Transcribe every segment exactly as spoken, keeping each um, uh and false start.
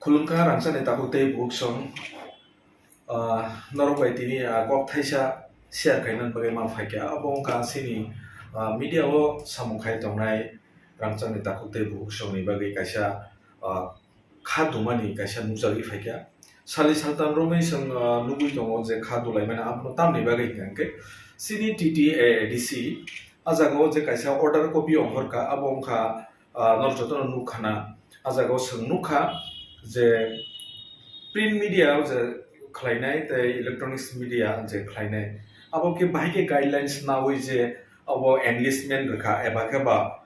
Khulumkha rangchakni takhuk tei bukhuk song, ah, norok bai tini, ah, kok thaisa share khaina bagwi ma phaikha. Abo wngkha chini, ah, media o samung khai tongnai rangchakni takhuk tei bukhuk songni bagwi kaisa, ah, kha dumani kaisa nukjagwi phaikha. Sali saltam romwi chwng, ah, nugwi tongo je kha dulaimani abono tamni bagwi hwnkha hwnkhe chini T T A A D C a jaga o je kaisa order copy ongkhorkha, abo wngkha, ah, norok jotono nukkhana. A jaga o chwng nukha je print media o je khlainai tei electronics media je khlainai, abo khe bahai khe guidelines naui je abo enlistment rwkha eba khe ba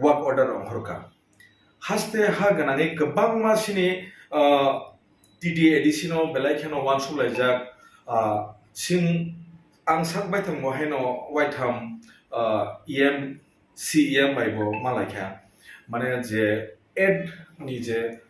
work order ongkhorkha. Haste ha gwnangwi kwbangma chini, ah, T T A D C no belai kheno uansuk laijak, ah, sing ang sak baithang bo haino waitham, ah, E M, C E M bai bo malaikha. Mane je ad ni je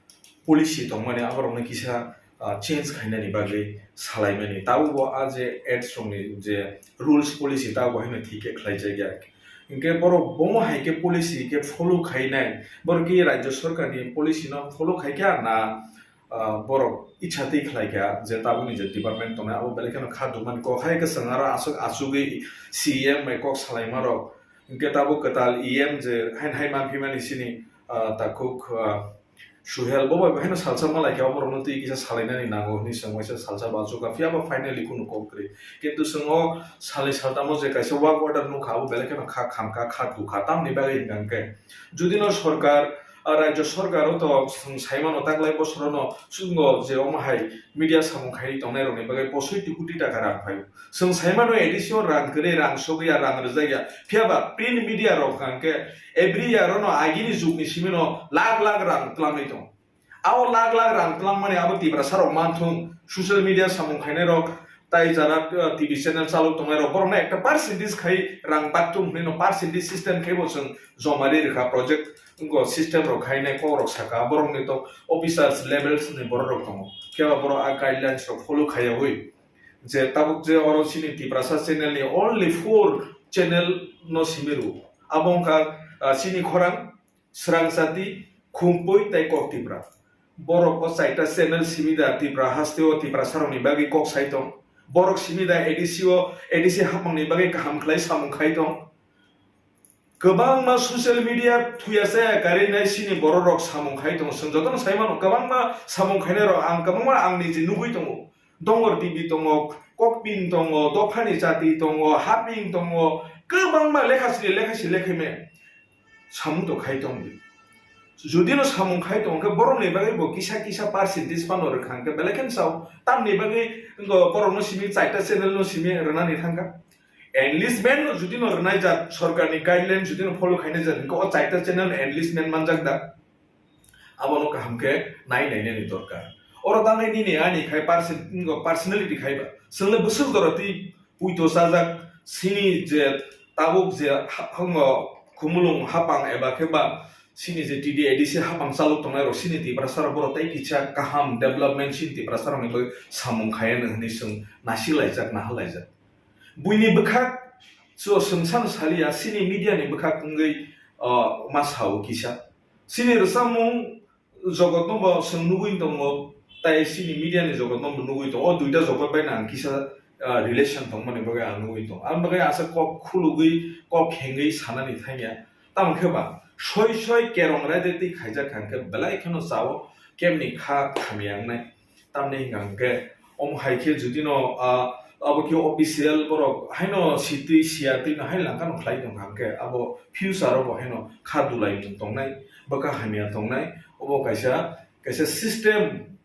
policy tongmani aborokno kisa, ah, change khainani bagwi salaimani. Tabukbo a je ads rokni je rules policy tabukbo haino thik khe khlaijakya. Hinkhe borok bomo hai khe policy khe follow khainai, borok ki rajya sarkar ni policy no follow khaikha na, ah, borok icha twi khlaikha je tabukni je department tongnai abo belai kheno kha dumani kok hai kwchwng aro aswk achugwi C E M bai kok salaimarok. Hinkhe tabuk kwtal E M je haino hai manphimani chini, ah, takhuk, ah, Suhel bo bai haino salsa malaikha, oborokno twi kisa salainani nango hwnwi chwng waisa salsa bo achukha, phiya ba finally kunu kok kwrwi. Kintu chwng o salnwi saltamo je kaisa work order nukha, abo belai kheno kha khamkha, kha thukha, tamni bagwi hwnkha hwnkhe judino sorkar, ah, rajya sorkar o to chwng saimano taklai bosorono chwngno je omo hai media samung khaiwi tongnairokni bagwi posoiti koti taka rang phaio. Chwng saimano A D C o rang kwrwi, rang sogwi ya, rang rwjak ya. Phiya ba print media rok hwnkha hwnkhe every year ono agini jugni simi no lakh lakh rang twlamwi tongo. Abo lakh lakh rang twlangmani abo Tiprasa rok manthung, social media samung khainai rok, tai jara, uh, T V channel chalok tongnai rok, borokno ekta percentage khai rang baktung hwnwi no percentage system khai bo chwng joma ri rwkha project wngkha system rok khainai kok rok saka, borokni to officers levels ni borok rok tongo. Phiya ba borok a guidelines rok follow khaiyawi je tabuk je oro chini Tiprasa channel ni only four channel no simi rw. Abo wngkha, ah, chini khorang, Srang Chati, Khumpui tei Kok Tipra. Borok o chaita channel simi da Tipra haste o Tiprasa rokni bagwi kok sai tong. Borok simi da A D C o, A D C hapmang ni bagwi kaham khlai samung khai tong. Kwbangma social media thuya chaya karwi nai chini borok rok samung khai tongo. Chwng jotono sai mano, kwbangma samung khainai rok ang kwbangma ang niji nugwi tongo. Dongor T V tongo, Kokpin tongo, Dophani Chati tongo, Haping tongo, kwbangma lekha sri lekha si lekha me samung to khai tong di. Judino samung khai tong khe borokni bagwi bo kisa kisa percentage phano rwkha hwnkhe belai kheno sao. Tamni bagwi wngkha borokno simi chaita channel no simi rwnani thangkha. Enlistment no judino rwnai jat, sorkarni guideline judino follow khainai jat, hwnkhe o chaita channel no enlistment manjak da? Abono kaham khe nai nainani dorkar. Oro tangwi nini ani khai perso-, personality khai ba. Chwngno bwswk jora twi puito chajak, chini je tabuk je ha-, hango Khumulwng hapang eba khe ba chini je T D A D C hapang chalok tongnai rok chini Tiprasa rok borok tei kisa kaham development chini Tiprasa rokni bagwi samung khaiya hwnwi chwng nasik laijak, naha laijak. Buini bwkhak so chwng sano saliya, chini media ni bwkhak wngwi, ah, ma sao kisa. Chini rwchapmung jogotno bo chwng nugwi tongo, tai chini media ni jogotno bo nugwi tongo. O duita jogot bai no ang kisa, ah, relation tongmani bagwi ang nugwi tongo. Ang bagwi asa kok khulugwi, kok khengwi sanani thangya. Tamo khe ba soi soi kerong raida twi khaijak kha hwnkhe belai kheno chao, kemni kha khamya wngnai. Tamni hwnka hwnkhe omo hai khe judino, ah, abo khe official borok haino sitwi siya twi no hai langkha no khlai tong kha hwnkhe abo future o bo haino kha dulai mung tongnai, bwkha hamya tongnai, obo kaisa, kaisa system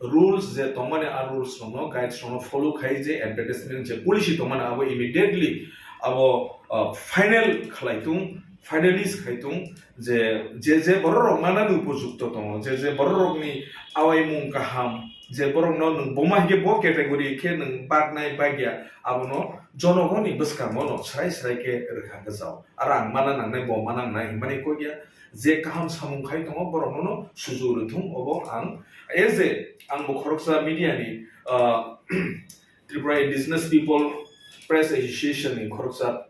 rules je tongmani a rules rokno, guides rokno follow khai je advertisement je policy tongmani abo immediately abo, ah, final khlai tung, finalize khai tung. Je, je, je borok rok manani upojukto tongo, je, je borok rokni awaimung kaham, je borokno nwng boma hinkhe bo category khe nwng baknai bakya, abono jonogoni bwskango no srai srai khe rwkha gwchao. Aro ang mana nangnai, bo mana nangnai hinmani kok ya, je kaham samung khai tongo borokno no sujuk rwthung, obo ang as a, ang bo khoroksa media ni, ah, Tripura Indigenous People Press Association ni khoroksa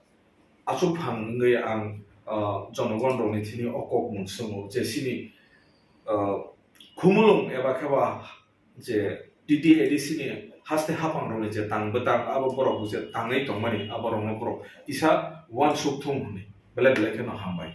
achuk phang wngwi ang, ah, jonogon rokni thini o kok mung swngo je chini, ah, Phumulung eba khe ba je T T A D C ni haste haphang rokni je tang bwtang abo borok je tangwi tongmani abo rokno borok kisa uansuk thung hwnwi belai belai kheno hambai.